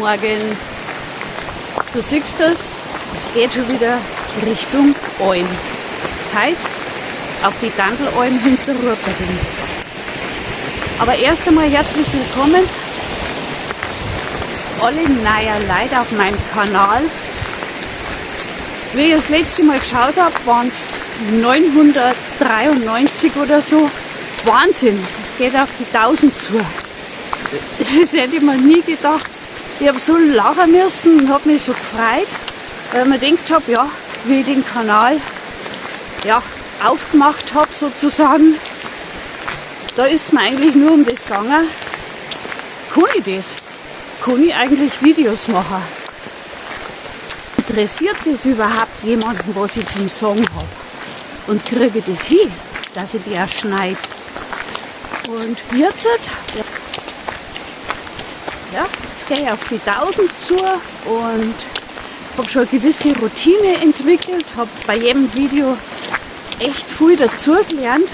Morgen. Du siehst das, es geht schon wieder Richtung Alm. Heute auf die Dandelalm hinter Rupperting. Aber erst einmal herzlich willkommen alle neue Leute auf meinem Kanal. Wie ich das letzte Mal geschaut habe, waren es 993 oder so. Wahnsinn, es geht auf die 1000 zu. Das hätte ich mir nie gedacht. Ich habe so lachen müssen und habe mich so gefreut, weil ich mir gedacht habe, ja, wie ich den Kanal ja, aufgemacht habe sozusagen, da ist mir eigentlich nur um das gegangen. Kann ich das? Kann ich eigentlich Videos machen? Interessiert das überhaupt jemanden, was ich zum Sagen habe? Und kriege ich das hin, dass ich die auch schneide? Und jetzt, ja, jetzt gehe ich auf die 1000 zu und habe schon eine gewisse Routine entwickelt, habe bei jedem Video echt viel dazugelernt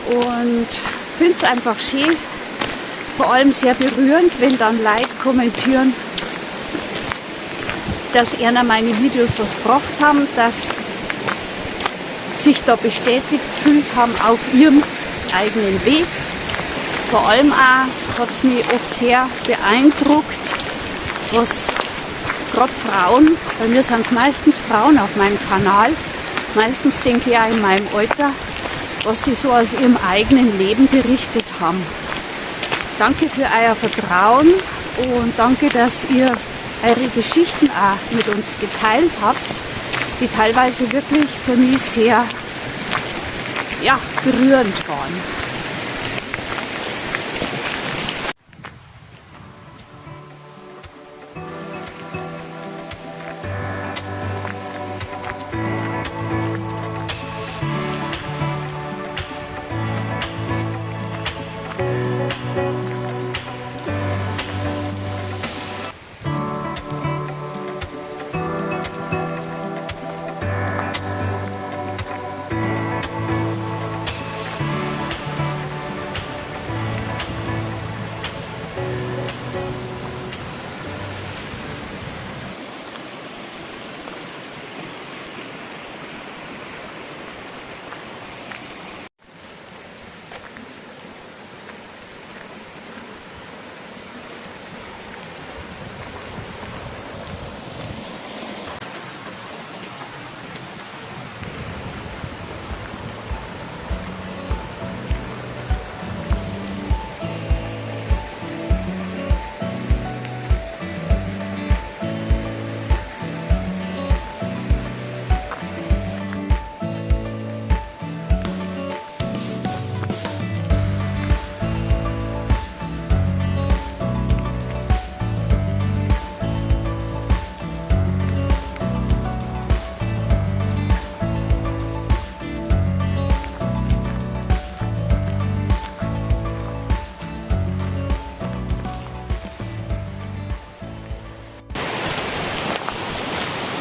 und finde es einfach schön, vor allem sehr berührend, wenn dann Leute kommentieren, dass einer meine Videos was gebracht haben, dass sich da bestätigt gefühlt haben auf ihrem eigenen Weg. Vor allem auch hat es mich oft sehr beeindruckt, was gerade Frauen, bei mir sind es meistens Frauen auf meinem Kanal, meistens denke ich auch in meinem Alter, was sie so aus ihrem eigenen Leben berichtet haben. Danke für euer Vertrauen und danke, dass ihr eure Geschichten auch mit uns geteilt habt, die teilweise wirklich für mich sehr, ja, berührend waren.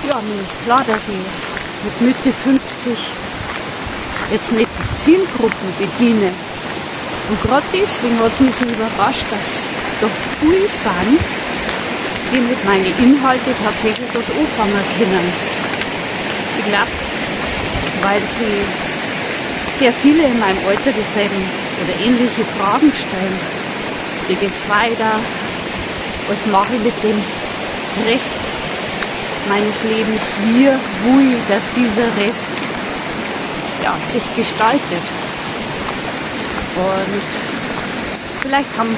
Ja, mir ist klar, dass ich mit Mitte 50 jetzt nicht die Zielgruppen bediene. Und gerade deswegen hat's mich so überrascht, dass da viele sind, die mit meinen Inhalten tatsächlich was anfangen können. Ich glaub, weil sie sehr viele in meinem Alter dieselben oder ähnliche Fragen stellen. Wie geht's weiter? Was mache ich mit dem Rest meines Lebens? Wie will ich, dass dieser Rest, ja, sich gestaltet? Und vielleicht haben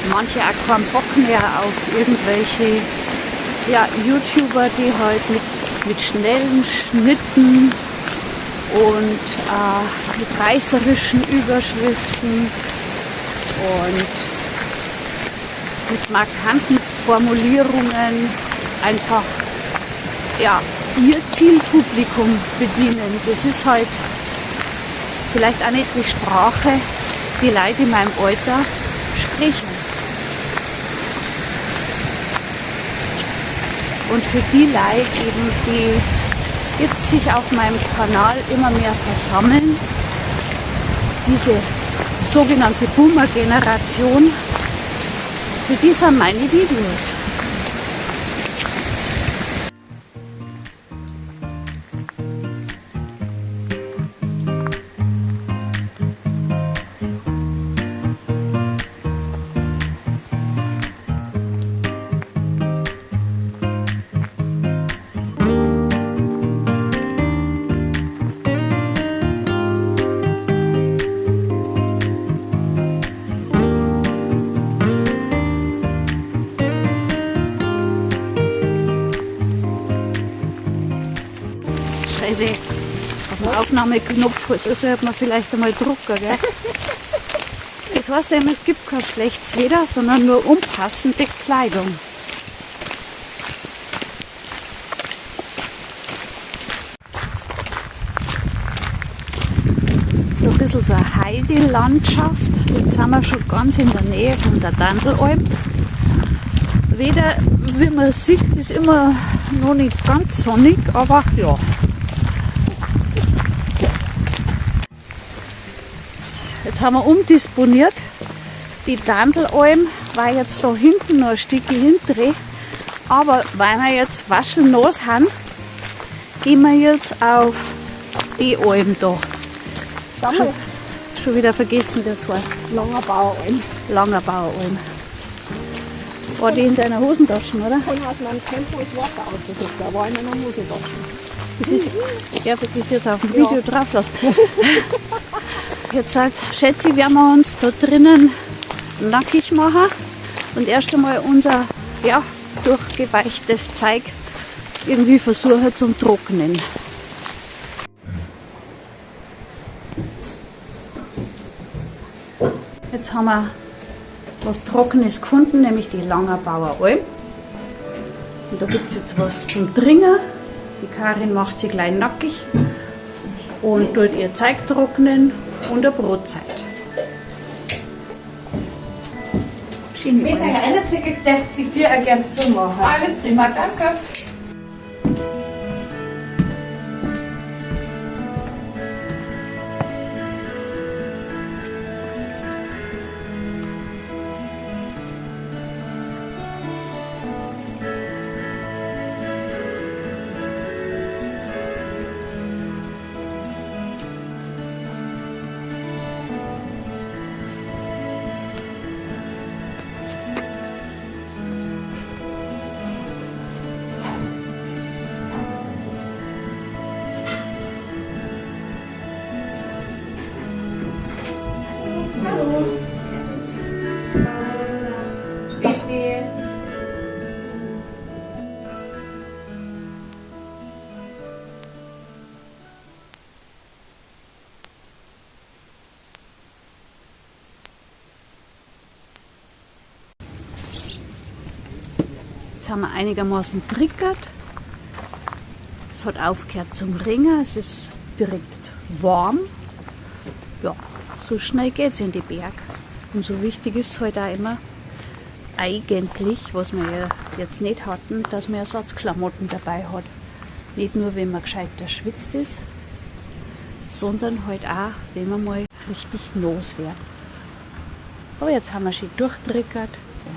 manche auch keinen Bock mehr auf irgendwelche, ja, YouTuber, die halt mit schnellen Schnitten und mit reißerischen Überschriften und mit markanten Formulierungen einfach, ja, ihr Zielpublikum bedienen. Das ist halt vielleicht auch nicht die Sprache, die Leute in meinem Alter sprechen. Und für die Leute eben, die jetzt sich auf meinem Kanal immer mehr versammeln, diese sogenannte Boomer-Generation, Für die sind meine Videos. Scheiße, auf dem Aufnahmeknopf, so sollte man vielleicht einmal drucken, gell? Das heißt ja immer, es gibt kein schlechtes Wetter, sondern nur unpassende Kleidung. So ein bisschen so eine Heidelandschaft. Jetzt sind wir schon ganz in der Nähe von der Dandelalm. Wetter, wie man sieht, ist immer noch nicht ganz sonnig, aber ja. Jetzt haben wir umdisponiert. Die Dandelalm war jetzt da hinten noch ein Stück hindreh. Aber weil wir jetzt waschelnass sind, gehen wir jetzt auf die Alm da. Schau mal. Schon wieder vergessen, das heißt. Langerbaueralm. Langerbaueralm. War die in deiner Hosentasche, oder? Und aus meinem Tempo ist Wasser ausgedrückt. Da war in meiner Hosentasche. Das ist, darf ich das jetzt auf dem Video drauf lassen? Jetzt schätze ich, werden wir uns da drinnen nackig machen und erst einmal unser, ja, durchgeweichtes Zeug irgendwie versuchen zum Trocknen. Jetzt haben wir was Trockenes gefunden, nämlich die Langerbauer Alm. Und da gibt's jetzt was zum Trinken. Die Karin macht sich gleich nackig und tut ihr Zeug trocknen und eine Brotzeit. Schön. Wenn ihr reinzieht, dürft ihr dir auch gern zumachen. Alles prima, danke. Jetzt haben wir einigermaßen trickert. Es hat aufgehört zum Ringen. Es ist direkt warm. Ja, so schnell geht's in die Berg. Und so wichtig ist es halt auch immer eigentlich, was wir ja jetzt nicht hatten, dass man Ersatzklamotten dabei hat. Nicht nur, wenn man gescheiter schwitzt ist, sondern halt auch, wenn man mal richtig nass wird. Aber jetzt haben wir schön durchtrickert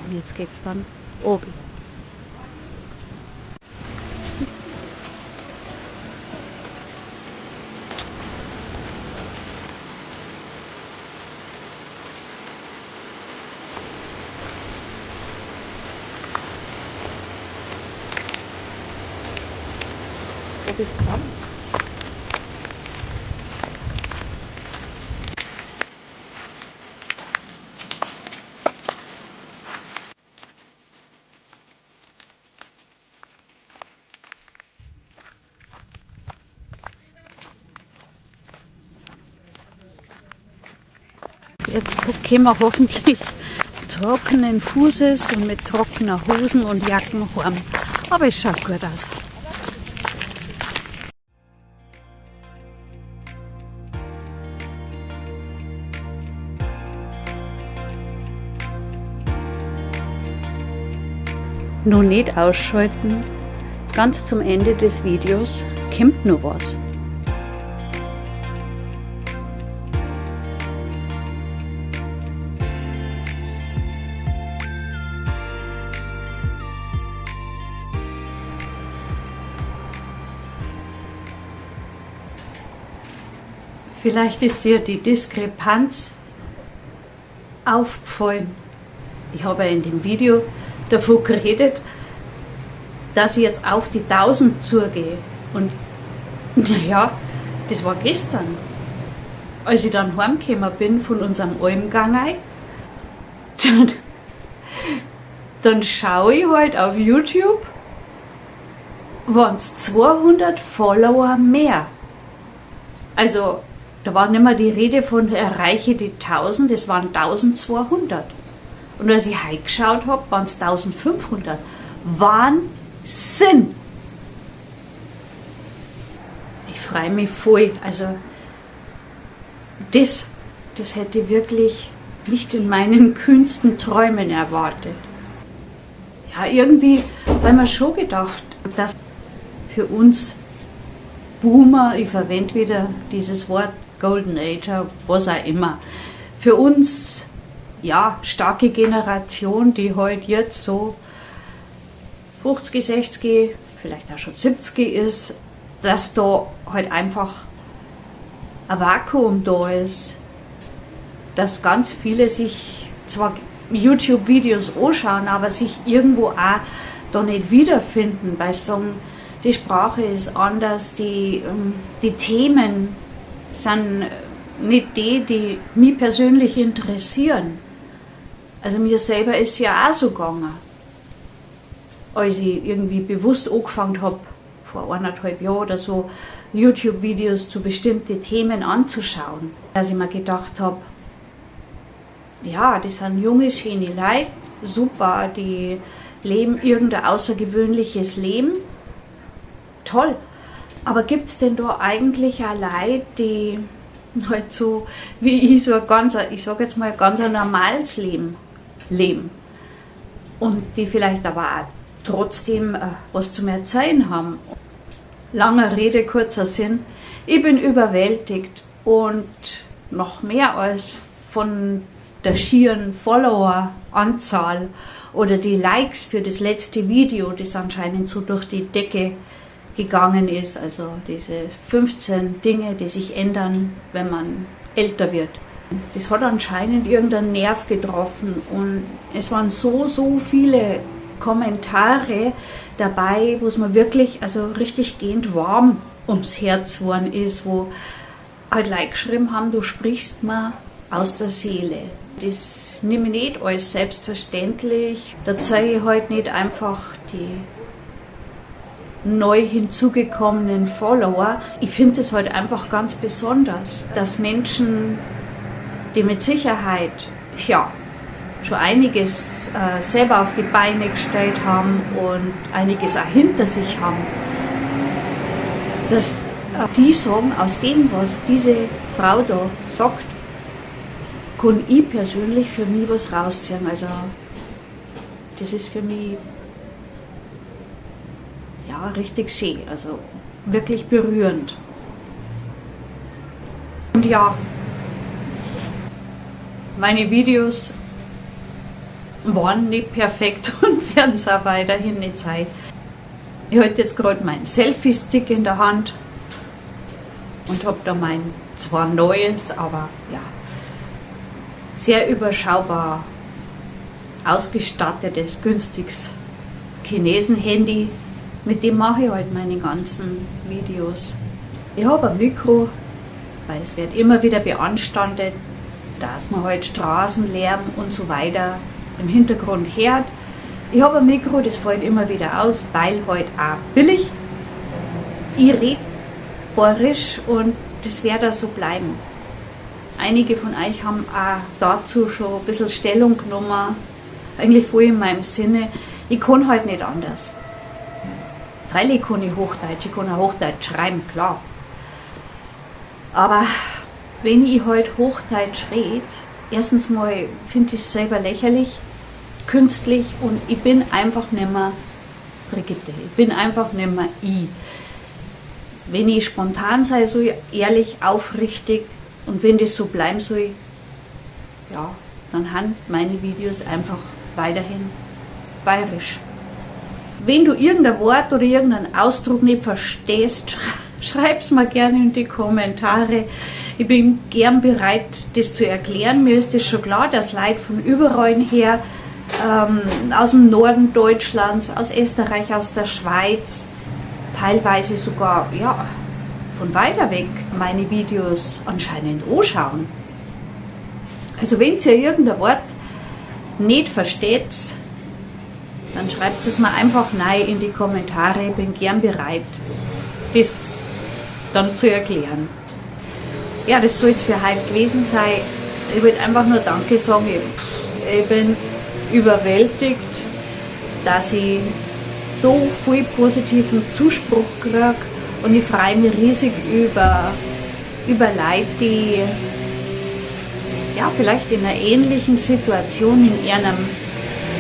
und jetzt geht's dann oben. Ob ich kann? Jetzt kommen wir hoffentlich trockenen Fußes und mit trockener Hosen und Jacken heim. Aber es schaut gut aus. Noch nicht ausschalten. Ganz zum Ende des Videos kommt noch was. Vielleicht ist dir die Diskrepanz aufgefallen. Ich habe ja in dem Video davon geredet, dass ich jetzt auf die 1000 zugehe. Und naja, das war gestern. Als ich dann heimgekommen bin von unserem Almgang, dann schaue ich halt auf YouTube, waren es 200 Follower mehr. Also da war nicht mehr die Rede von erreiche die 1000, es waren 1200. Und als ich heute geschaut habe, waren es 1500. Wahnsinn! Ich freue mich voll. Also das hätte ich wirklich nicht in meinen kühnsten Träumen erwartet. Ja, irgendwie, weil man schon gedacht, dass für uns Boomer, ich verwende wieder dieses Wort Golden Ager, was auch immer, für uns, ja, starke Generation, die halt jetzt so 50, 60, vielleicht auch schon 70 ist, dass da halt einfach ein Vakuum da ist, dass ganz viele sich zwar YouTube-Videos anschauen, aber sich irgendwo auch da nicht wiederfinden, weil sie sagen, die Sprache ist anders, die Themen sind nicht die, die mich persönlich interessieren. Also mir selber ist ja auch so gegangen, als ich irgendwie bewusst angefangen habe, vor 1,5 Jahren oder so, YouTube-Videos zu bestimmten Themen anzuschauen, dass ich mir gedacht habe, ja, das sind junge, schöne Leute, super, die leben irgendein außergewöhnliches Leben, toll. Aber gibt's denn da eigentlich auch Leute, die halt so wie ich, so ein ganz, ich sag jetzt mal, ganz ein normales Leben leben und die vielleicht aber auch trotzdem was zum Erzählen haben? Lange Rede, kurzer Sinn. Ich bin überwältigt und noch mehr als von der schieren Follower-Anzahl oder die Likes für das letzte Video, das anscheinend so durch die Decke gegangen ist, also diese 15 Dinge, die sich ändern, wenn man älter wird. Das hat anscheinend irgendeinen Nerv getroffen und es waren so, so viele Kommentare dabei, wo es mir wirklich, also richtig gehend warm ums Herz geworden ist, wo halt Leute geschrieben haben, du sprichst mir aus der Seele. Das nehme ich nicht als selbstverständlich. Da zeige ich halt nicht einfach die neu hinzugekommenen Follower. Ich finde es halt einfach ganz besonders, dass Menschen, die mit Sicherheit, ja, schon einiges selber auf die Beine gestellt haben und einiges auch hinter sich haben, dass die sagen, aus dem, was diese Frau da sagt, kann ich persönlich für mich was rausziehen. Also das ist für mich ja richtig schön, also wirklich berührend. Und ja, meine Videos waren nicht perfekt und werden es auch weiterhin nicht sein. Ich halte jetzt gerade meinen Selfie-Stick in der Hand und hab da mein zwar neues, aber ja, sehr überschaubar ausgestattetes, günstiges Chinesen-Handy. Mit dem mache ich halt meine ganzen Videos. Ich habe ein Mikro, weil es wird immer wieder beanstandet, dass man halt Straßenlärm und so weiter im Hintergrund hört. Ich habe ein Mikro, das fällt immer wieder aus, weil halt auch billig. Ich rede bayerisch und das wird auch so bleiben. Einige von euch haben auch dazu schon ein bisschen Stellung genommen, eigentlich voll in meinem Sinne. Ich kann halt nicht anders. Freilich kann ich Hochdeutsch, ich kann auch Hochdeutsch schreiben, klar. Aber wenn ich halt Hochdeutsch rede, erstens mal finde ich es selber lächerlich, künstlich, und ich bin einfach nicht mehr Brigitte, ich bin einfach nicht mehr ich. Wenn ich spontan sein soll, ehrlich, aufrichtig, und wenn das so bleiben soll, ja, dann haben meine Videos einfach weiterhin bayerisch. Wenn du irgendein Wort oder irgendeinen Ausdruck nicht verstehst, schreib's mir gerne in die Kommentare. Ich bin gern bereit, das zu erklären. Mir ist das schon klar, dass Leute von überall her, aus dem Norden Deutschlands, aus Österreich, aus der Schweiz, teilweise sogar, ja, von weiter weg meine Videos anscheinend anschauen. Also wenn ihr irgendein Wort nicht versteht, dann schreibt es mir einfach rein in die Kommentare. Ich bin gern bereit, das dann zu erklären. Ja, das soll es für heute gewesen sein. Ich wollte einfach nur Danke sagen. Ich bin überwältigt, dass ich so viel positiven Zuspruch kriege und ich freue mich riesig über Leute, die ja, vielleicht in einer ähnlichen Situation in ihrem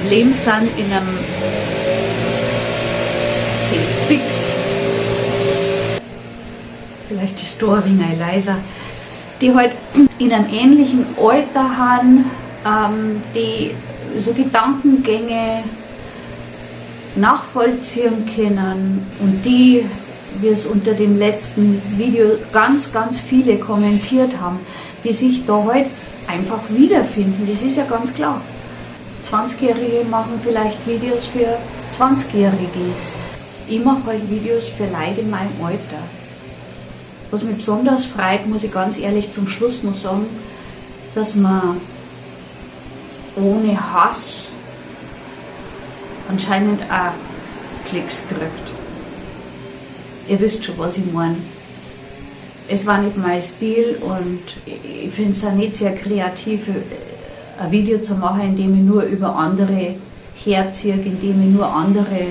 Leben sind, in einem Fix. Vielleicht ist da ein wenig leiser, die halt in einem ähnlichen Alter haben, die so Gedankengänge nachvollziehen können und die, wie es unter dem letzten Video ganz, ganz viele kommentiert haben, die sich da halt einfach wiederfinden. Das ist ja ganz klar. 20-Jährige machen vielleicht Videos für 20-Jährige. Ich mache halt Videos für Leute in meinem Alter. Was mich besonders freut, muss ich ganz ehrlich zum Schluss noch sagen, dass man ohne Hass anscheinend auch Klicks kriegt. Ihr wisst schon, was ich meine. Es war nicht mein Stil und ich finde es auch nicht sehr kreativ, ein Video zu machen, in dem ich nur über andere herziehe, in dem ich nur andere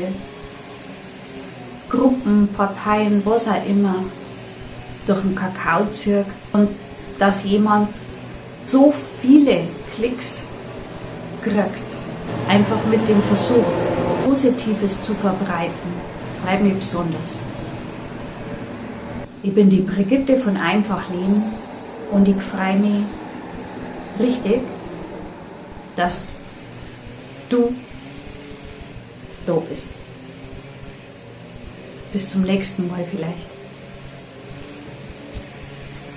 Gruppen, Parteien, was auch immer, durch den Kakao ziehe. Und dass jemand so viele Klicks kriegt, einfach mit dem Versuch, Positives zu verbreiten, freut mich besonders. Ich bin die Brigitte von Einfach Leben und ich freue mich richtig, dass du da bist. Bis zum nächsten Mal vielleicht.